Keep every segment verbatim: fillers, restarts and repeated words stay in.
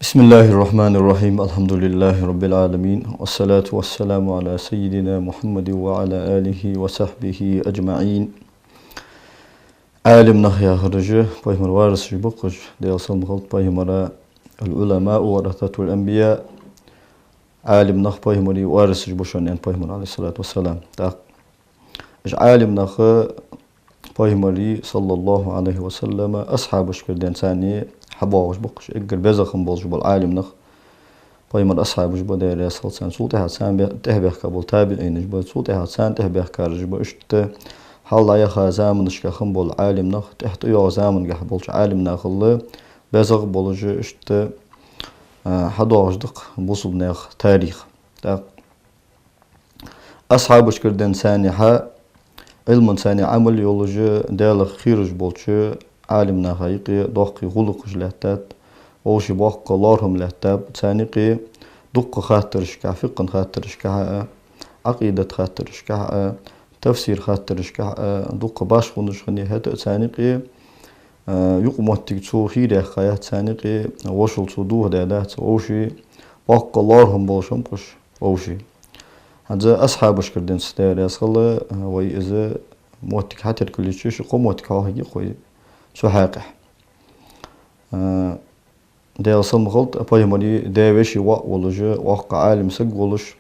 بسم الله الرحمن الرحيم. الحمد لله رب العالمين. والصلاة والسلام على سيدنا محمد وعلى آله وصحبه أجمعين. Ӏалим нах яхараш, пайхамара варисаш ба-кх уж, Даьла салам хилда пайхамара, العلماء ورثة الأنبياء. Ӏалим нах пайхамара варисаш ба шоана, аьннад пайхамара, عليه الصلاة والسلام. ТӀаккха уж Ӏалим нах пайхамара, صلى الله عليه وسلم, асхьабашкара денз царна хьабоагӀаш ба-кх уж, эггара безагӀа хинна болаш бола Ӏалим нах пайхамара асхьабаш ба, Даьла раьза хилва царна. Цул тӀехьагӀа царна бе-, тӀехьабаьхка бола табиӀинаш ба, цул тӀехьагӀа царна тӀехьабаьхкараш ба. Иштта хьалха яха заманашка хинна бола Ӏалим нах, тӀехьа тӀайоагӀача заманга болча Ӏалим нахал безагӀа болаш, иштта, а, хьадоагӀаш да-кх бусалба наьха тарих. ТӀаккха асхьабашкара денз царна хьа, Ӏилманца царна Ӏамал йолаш, Даьлах кхераш болча Ӏалим наха юкъе доккхий гӀулакхаш лаьттад, вӀаший боккха лоархӀам лаьттаб. Царна юкъе дуккха хаттарашка, фикъхӀа хаттарашка а, Ӏакъидата хаттарашка а, тафсира хаттарашка а, дуккха башхонаш хиннай. ХӀаьта а царна юкъе, а, юкъамоттиг цо хийра яьккхаяц, царна юкъе вошал цо дохадаьдац, вӀаший боккха лоархӀам болаш хиннаб-кх уж, вӀаший. ХӀанз асхьабашкара денз, Даьла раьза хилва, вай из моттиг хьатеркалйича, ши-кхо моттиг хьоахаергья-кх вай цу хьакъехьа. А, Даьла салам хилда, пайхамара даь-веший воӀ волаш, воккха Ӏалим саг волаш,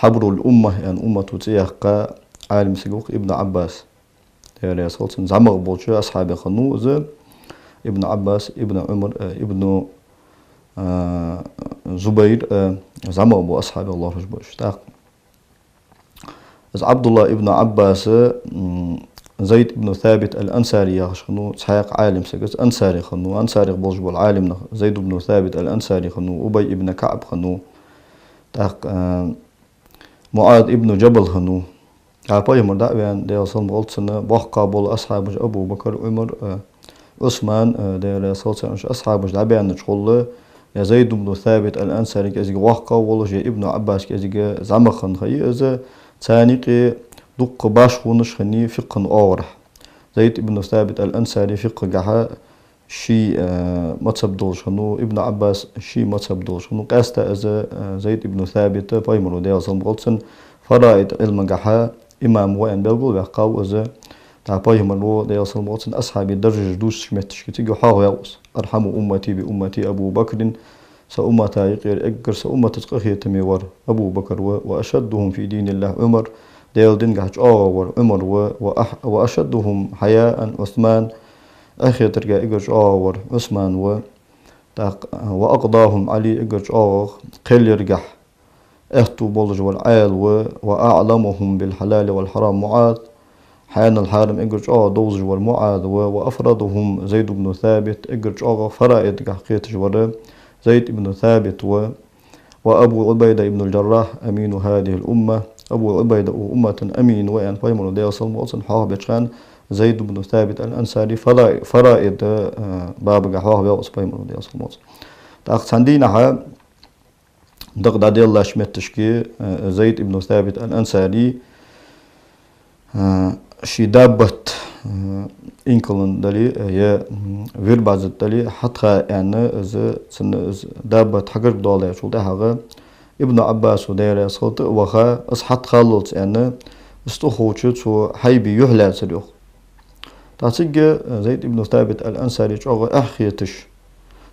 حبر الأمة аьнна, уммата цӀи яьккха Ӏалим саг ва-кх Ибн Ӏаббас. Даьла раьза хилва цунна. ЗӀамагӀа болча асхьабех хиннав из, Ибн Ӏаббас, Ибн Ӏумар, э, Ибн, э, Зубайр, э, зӀамагӀа болча асхьабех лоархӀаш ба уж. ТӀаккха из Ӏабдуллахь ибн Ӏаббас, м, Зайд ибн Сабит ал-Ансари яхаш хиннав, цхьаькха Ӏалим саг, из ансарех хиннав, ансарех болаш бола Ӏалим нах, Зайд ибн Сабит ал-Ансари хиннав, Убай ибн КаӀб хиннав, тӀаккха, э, МуӀаз ибн Джабал хиннав. ТӀаккха пайхамар дӀа а ваьнна, Даьла салам хилда цунна, боккхагӀа бола асхьабаш Абу Бакр, Ӏумар, э, Ӏусман, э, Даьла раьза хилва царна, уж асхьабаш дӀабаьннача гӀолла, е Зайд ибн Сабит ал-Ансари кӀезига воккхагӀа волаш, е Ибн Ӏаббас кӀезига зӀамагӀа хинна хиннай из, царна юкъе дуккха башхонаш хиннай фикъхӀа оагӀорахьа. Зайд ибн Сабит ал-Ансари фикъхӀагахьа ший, э, мазхӀаб долаш хиннав, Ибн Ӏаббас ший мазхӀаб долаш хиннав. Къаьстта из, э, Зайд ибн Сабит пайхамара, Даьла салам хилда цунна, фараид Ӏилмагахьа имам ва аьнна белгалваьккхав из. ТӀаккха пайхамара, Даьла салам хилда цунна, асхьабий даржаш дувцача метташка цига хьоахаваьв из. أرحم أمتي بأمتي أبو بكر, са уммата юкъера эггара са умматаца къахетаме вар Абу Бакр ва, وأشدهم في دين الله عمر, Даьла дингахьа чӀоагӀагӀа вар Ӏумар ва, وأح-, وأشدهم حياء عثمان, эхь хетарга эггара чӀоагӀагӀа вар Ӏусман ва, тӀаккха, وأقضاهم علي, эггара чӀоагӀагӀа кхел яргахьа аьттув болаш вар Ӏаьла ва, وأعلمهم بالحلال والحرام معاذ, хьанал-хьарам эггара чӀоагӀагӀа довзаш вар МуӀаз ва, وأفرضهم زيد بن ثابت, эггара чӀоагӀагӀа фараидагахьа кхеташ вар Зайд ибн Сабит ва, وأبو عبيدة بن الجراح أمين هذه الأمة, Абу Ӏубайда укх уммата амин ва аьнна пайхамара, Даьла салам хилда цунна, хьоахабеча хана Зайд ибн Сабит ал-Ансари фара-, фараида, э, бабагахьа хьоахаваьв из пайхамара, Даьла салам хилда цунна. ТӀаккха цхьан дийнахьа дакъа дӀаделлача метташка, э, Зайд ибн Сабит ал-Ансари, э, ший даббат, э, инкалан дале, э, е, м, вир базат дале, хьатӀаха аьнна, из, цунна из даббат хьагаргадоалаечул тӀехьагӀа Ибн Ӏаббаса, Даьла раьза хилда цунна, ваха, из хьатӀахаллалца аьнна, из тӀаховча цо хьайбе юхь лаьцар йоах. ТӀаккха цига, э, Зайд ибн Сабит ал-Ансари чӀоагӀа эхь хеташ,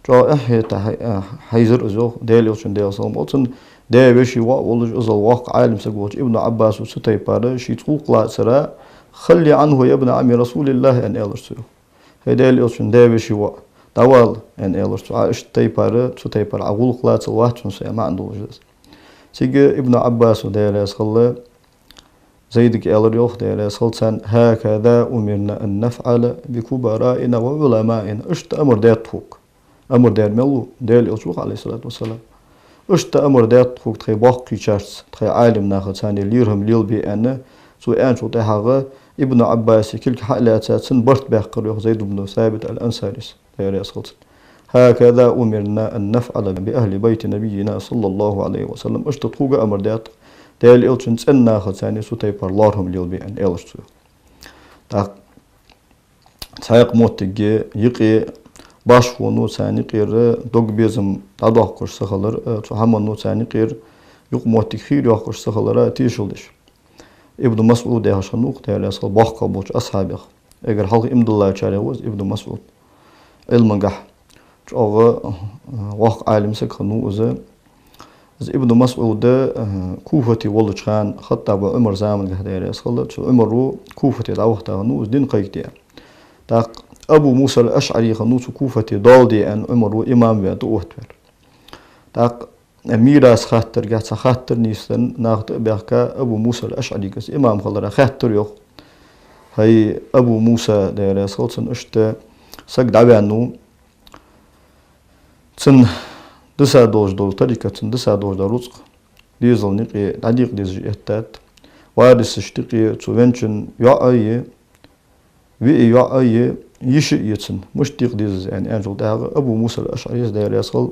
чӀоагӀа эхь хета хьай-, э, хьайзар из йоах, Даьла Элчан, Даьла салам хилда цунна, даь-веший воӀ волаш, иззал воккха Ӏалим саг волча Ибн Ӏаббаса цу тайпара шийца гӀулакх лацар, خل عني يا ابن عم رسول الله, аьнна аьлар цо йоах. ХӀай Даьла Элчан даь-веший воӀ, дӀавала, аьнна аьлар цо, Ӏа иштта тайпара, цу тайпара Ӏа гӀулакх лацал вац хьона со, аьнна маӀан долаш да из. Цига Ибн Ӏаббаса, Даьла раьза хилда, Зайдага аьлар йоах, Даьла раьза хилда цунна: هكذا أمرنا أن نفعل بكبرائنا وعلمائنا. Иштта амар даьд тхога. Амар даьр мел ва? Даьла Элча ва-кх, عليه الصلاة والسلام. Иштта амар даьд тхога тхай боккхийчарца, тхай Ӏалим нахаца, царна лерхӀам лелабе аьнна, цо аьнначул тӀехьагӀа Ибн Ӏаббаса кулг хьа а лаьца, цунна барт баьккхар йоах Зайд ибн Сабит ал-Ансарис, Даьла раьза хилда цунна. هكذا أمرنا أن نفعل بأهل بيت نبينا صلى الله عليه وسلم. Иштта тхога амар даьд Даьла Элчан цӀен нахаца цу тайпара лоархӀам лелабе аьнна, аьлар цо. ТӀаккха цхьаькха моттиге юкъе башхо ва царна юкъера дог-безам дӀадоаккхаш ца хилар, э, цу хӀамано царна юкъера юкъмоттиг хийра йоаккхаш ца хилара тешал деш. Ибн МасӀуд яхаш хиннав-кх, Даьла раьза хилва, боккхагӀа болча асхьабех. Эггара хьалха иман диллачарех ва из Ибн МасӀуд. Ӏилмангахь чӀоагӀа, э, воккха Ӏалим саг хиннав из. Из Ибн МасӀуд, э, Куфате волча хана, ХаттӀаба Ӏумара замангахь, Даьла раьза хилва, цу Ӏумара Куфате дӀавахийта хиннав из дин кхайкаде. ТӀаккха Абу Муса ал-АшӀари хиннав цу Куфате доал де аьнна Ӏумара имам ваь тӀаоттаваьр. ТӀаккха мирас хаттаргахь цхьа хаттар нийсденна, наха тӀа а баьхка, Абу Муса ал-АшӀарига, из имам хиларах, хаьттар, йоах: «ХӀай Абу Муса, Даьла раьза хилва цунна, иштта саг дӀаваьннав, цунна диса долаш дола тарикат, цунна диса долаш дола рузкъа дезала юкъе дӀадекъа дезаш эттад, варисашта юкъе цу венначун йоӀ а я, виъ йоӀ а я, йиша а я цун, мишта декъа деза из?» — аьнна, аьнначул тӀехьагӀа Абу Муса ал-АшӀарис, Даьла раьза хилва,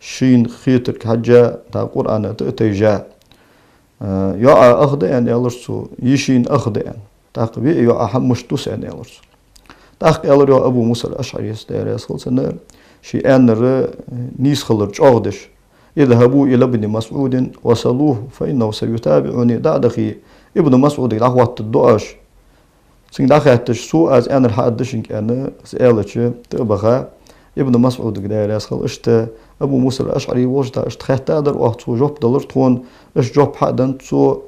шийна хетарга хьежжа, тӀаккха Къуръана тӀа а тайжа, э, йоӀа ах да аьнна, аьлар цо, йишийна ах да аьнна. ТӀаккха виъ йоӀа хӀама мишта дус аьнна, аьлар цо. ТӀаккха аьлар, йоах, Абу Муса ал-АшӀарис, Даьла раьза хилва цунна, ший аьннар, э, нийса хилар чӀоагӀдеш: «اذهبوا إلى ابن مسعود وسلوه فإنه سيتابعني». ДӀа а дахе, Ибн МасӀудага дӀахоттаргда оаш. Цунга дӀахаьтташ, цо аз аьннар хьааргда шуга, аьнна, из аьлча, тӀа а баха, Ибн МасӀудага, Даьла раьза хилва, иштта Абу Муса ал-АшӀари волча, тӀаккха иштта хаьттадар оаха, цо жоп далар тхона, иштта жоп хьа а денна цо: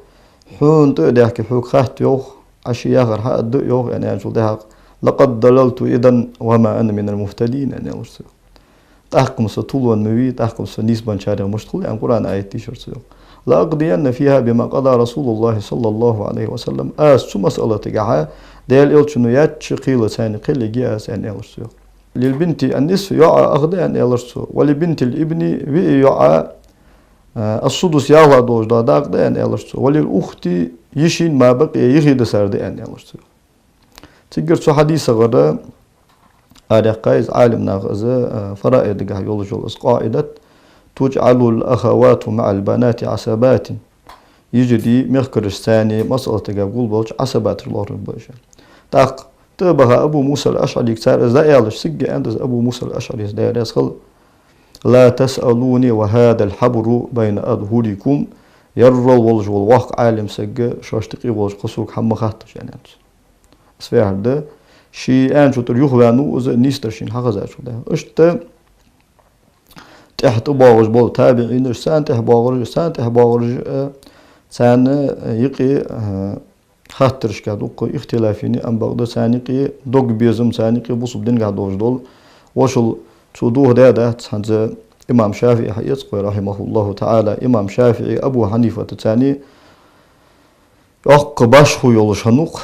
«Хьона тӀа а даьхке, хьога хатта, йоах, Ӏа ше яхар хьааргда, йоах», — аьнна, аьнначул тӀехьагӀа: «لقد ضللت إذا وما أنا من المهتدين», — аьнна, аьлар цо. «ТӀаккха-м со тилла ма вий, тӀаккха-м со нийсбеннарах мишта хул», — аьнна, Къуръана аят дийшар цо, йоах. «لأقضين فيها بما قضى رسول الله صلى الله عليه وسلم». Аз цу масъалатагахьа Даьла Элчано яьча кхела царна кхел ергья аз, аьнна, аьлар цо, йоах. «للبنت النصف», йоӀа ах да аьнна, аьлар цо. «ولبنت الابن», виъ йоӀа, а, «السدس», ялхлагӀа долаш дола дакъа да аьнна, аьлар цо. «وللأخت», йишийна «ما بقي», йихи дисар да аьнна, аьлар цо, йоах. Цигара цу хьадисагара арадаьккхай из Ӏалимнаха из, а, фараидагахь йолаш йола из къаӀидат: «تجعل الأخوات مع البنات عصبات». Йижарий мехкарашца цхьана масъалатагахь гулбелча Ӏасабаташ лоархӀаргба уж. ТӀаккха тӀа а баха Абу Муса ал-АшӀарига цар из дӀааьлча, цига аьннад из Абу Муса ал-АшӀарис, Даьла раьза хилва: «لا تسألوني وهذا الحبر بين أظهركم». Ерригача волаш вола воккха Ӏалим саг шоашта юкъе волча кхо сога хӀама ма хатташ, аьннад цо. Из фу яхар да? Ше аьннача тӀара юхаваьннав из, нийсдар шийна хьахезачул тӀехьагӀа. Иштта тӀехьа тӀабоагӀаш бола табиӀинаш, царна тӀехьа боагӀараш, царна тӀехьа боагӀараш, э, царна, э, юкъе, э, хаттарашка дукха ихтилаф йина, амма бакъда царна юкъе дог-безам, царна юкъе бусалба динагахь долаш дола вошал цо дохадаь дац. ХӀанз имам ШафиӀи хьаэца вай, رحمه الله تعالى, имам ШафиӀи Абу Хьанифатаца цхьана йоккха башхо йолаш хиннав-кх.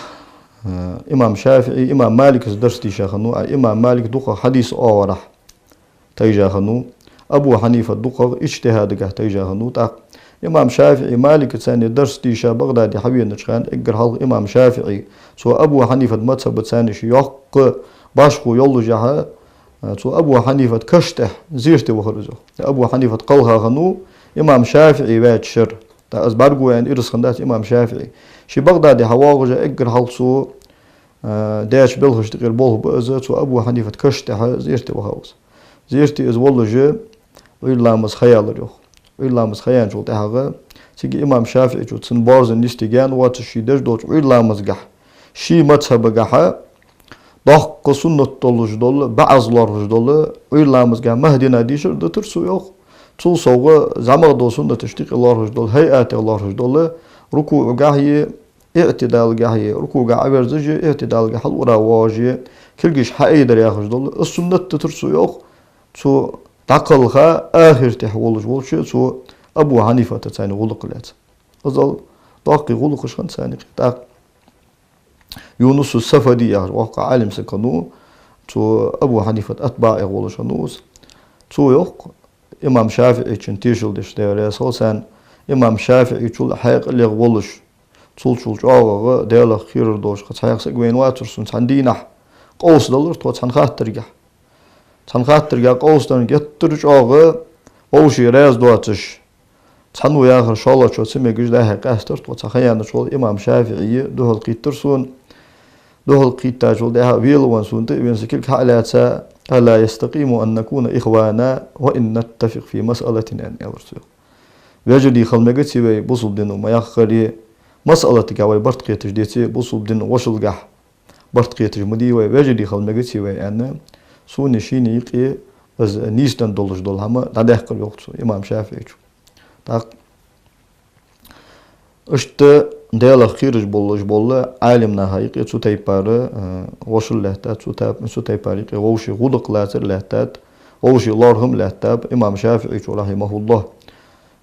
Э, имам ШафиӀи имам Маликаца дарс дийша хиннав, а имам Малик дукхагӀа хьадиса оагӀорахьа тайжа хиннав, Абу Хьанифа дукхагӀа иджтихӀадагахь тайжа хиннав. ТӀаккха имам ШафиӀи Маликаца цхьана дарс дийша Багдаде хьавенача хана, эггара хьалха имам ШафиӀи, цо Абу Хьанифа мазхӀабаца цхьана ший йоккха башхо йоллашехьа, цо Абу Хьанифа каша тӀа зерате вахар из. Абу Хьанифа кхелха хиннав имам ШафиӀи ваьча шера. ТӀаккха из бӀаргаго аьнна ираз хиннадац имам ШафиӀи. Ше Багдаде хьавоагӀаш эггара хьалха цо, а, деча белхашта юкъера болх ба из, цо Абу Хьанифа каша тӀа зерате вахав из. Зерате из воллаш, Ӏуйра ламаз ха яьлар, йоах. Ӏуйра ламаз ха яьнначул тӀехьагӀа цига имам ШафиӀийчо цун боарзан йисте гаьна воацаш, ше деш долча Ӏуйра ламазагахь, ший мазхӀабагахьа доккха суннат долаш дола, баӀаз лоархӀаш дола, Ӏуйра ламазагахь махьдина дийшар дитар цо, йоах. Цул совгӀа зӀамагӀа дола суннаташта юкъе лоархӀаш дола, хӀайатех лоархӀаш дола, рукуӀагахьеи, иӀтидалгахьеи, рукуӀагахьа Ӏоверзашеи, иӀтидалгахьа хьалура воагӀашеи, кулгаш хьаайдар яхаш дола, из суннат дитар цо, йоах. Цо дӀакхелха ахиртехь волаш волча цу Абу Хьанифатаца цхьана гӀулакх лаьца. Иззал доккхий гӀулакхаш хиннад царна юкъе. ТӀаккха Юнус ас-Сафади яхаш воккха Ӏалим саг хиннав, цу Абу Хьанифа атбаӀех волаш хиннав из. Цо йоах, имам ШафиӀийчунна тешал деш, Даьла раьза хилва царна, имам ШафиӀийчул хьаькъале волаш, цул чӀоагӀагӀа Даьлах кхерар долаш кхы цхьа саг вайна вацар сона цхьан дийнахьа, къовсадалар тхо цхьан хаттаргахь. Цхьан хаттаргахь къовсаденна геттара чӀоагӀа вӀаший раьза доацаш, цхьанне яхар шоллагӀчоа ца мегаш, дӀа-хьа къаьстар тхо. Цхьа ха яьнначул имам ШафиӀийга духьалкхийттар сона. Духьалкхийттачул тӀехьагӀа велавенна сона тӀа а вена, са кулг хьа а лаьца, «ألا يستقيم أن نكون إخوانا وإن نتفق في مسألة», аьнна, аьлар цо. Вежарий хила мегац вай, бусалба дино ма яххара, масъалатагахьа вай барт кхеташ деце, бусалба дина вошалгахьа барт кхеташ ма дий вай, вежарий хила мегац вай, аьнна, цунна шийна юкъе из нийсденна долаш дола хӀама дӀадаьккхар йоах цо, имам ШафиӀийчо. ТӀаккха иштта Даьлах кхераш болаш бола Ӏалимнаха юкъе цу тайпара, э, вошал лаьттад, цу тайп-, цу тайпара юкъе вовший гӀулакх лацар лаьттад, вовший лоархӀам лаьттаб имам ШафиӀийчо, рахьимахуллахӀ.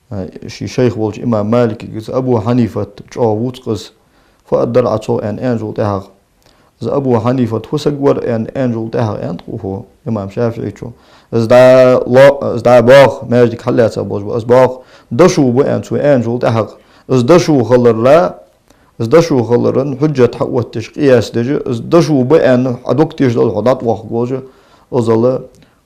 Э, ший шайх волча имам Маликага из Абу Хьанифат чӀоагӀа вувц-кх из, фу аргдар Ӏа цох, аьнна, аьнначул тӀехьагӀа. Из Абу Хьанифат фу саг вар, аьнна, аьнначул тӀехьагӀа аьннад-кх цо, имам ШафиӀийчо: из дӀа ло-, из дӀа боагӀа, маьждиг хьаллаьца болаш ба, из боагӀа, дошув ба, аьнна, цо аьнначул тӀехьагӀа. Из дошув хиларах, из дошув хиларах хьужжат хьаоттадеш, къияс деш, из дошув ба аьнна, хьа дог тешаш дола хьо дӀатӀавоаккхаргволаш, из ала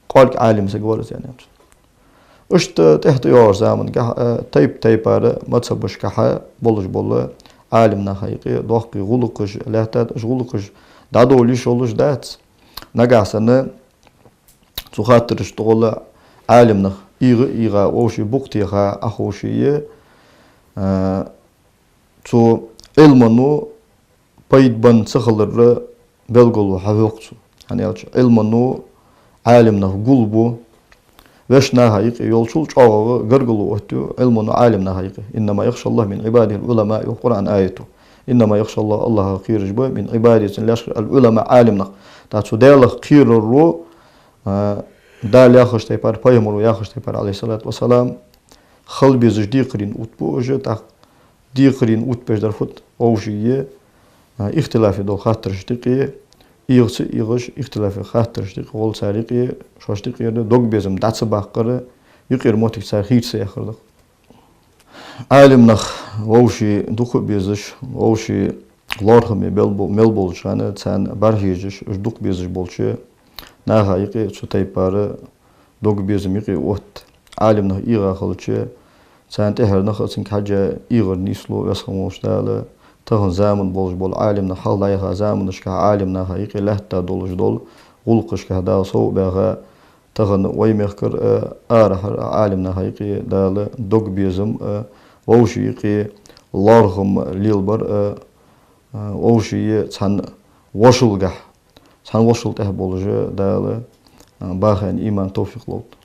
кӀоарга Ӏалим саг вар из, аьннад цо. Иштта тӀехьа-тӀайоагӀача замангахьа, э, тайп-тайпара мазхӀабашкахьа болаш бола Ӏалимнаха юкъе доккхий гӀулакхаш лаьттад, уж гӀулакхаш дӀадовла йиш йолаш дац. Нагахьа санна цу хаттарашта тӀагӀолла Ӏалимнах ийгӀа а ийгӀа, вовший букъ теха Ӏа ховше, э, цу Ӏилмано пайда бенна ца хилара белгало хьахьокх цо. ХӀана аьлча Ӏилмано Ӏалимнах гул бу, вешта наха юкъе йолчул чӀоагӀагӀа гаргало оттаю Ӏилмано Ӏалимнаха юкъе. «إنما يخشى الله من عباده العلماء», йоах Къуръан аято. «إنما يخشى الله», АллахӀах кхераш ба, «من عباده», цун лаьшкара, «العلماء», Ӏалимнах. ТӀаккха цу Даьлах кхерар, а, Дала яхача тайпара, пайхамаро яхача тайпара, Ӏалайхи ссалату вассалам, хила безаш декхарийна оттабу уж, тӀаккха декхарийна оттабеш дар фуд, вовший, а, ихтилафе дола хаттарашта юкъе, ийгӀа ца ийгӀаш, ихтилафе хаттарашта юкъе гӀолла цар юкъе, шоашта юкъера дог-безам дӀа ца баккхар, юкъера моттиг цар хийца ца яхар да-кх. Ӏалимнах вовший дукха а безаш, вовший лоархӀаме бел бо-, мел болча хана царна бӀарахьежаш, уж дукха безаш болча наха юкъе цу тайпара дог-безам юкъе отт. Ӏалимнах ийгӀа хилча, царна тӀехьара нах а цунга хьежжа ийгӀар нийслу Веза хинна волча Дала. Тахан заман болаш бола Ӏалимнах, хьалха дӀаяхача заманашкахьа Ӏалимнаха юкъе лаьтта долаш дола гӀулакхашкахьа Дала совбаьха, тахан вай мехкара а, арахьара а Ӏалимнаха юкъе Дала дог-безам а, вовший юкъе лоархӀам лелабар а, а, вовший цхьан вошалгахьа, цхьан вошал тӀа болаш Дала, а, баха аьнна иман, товфикъ лолда.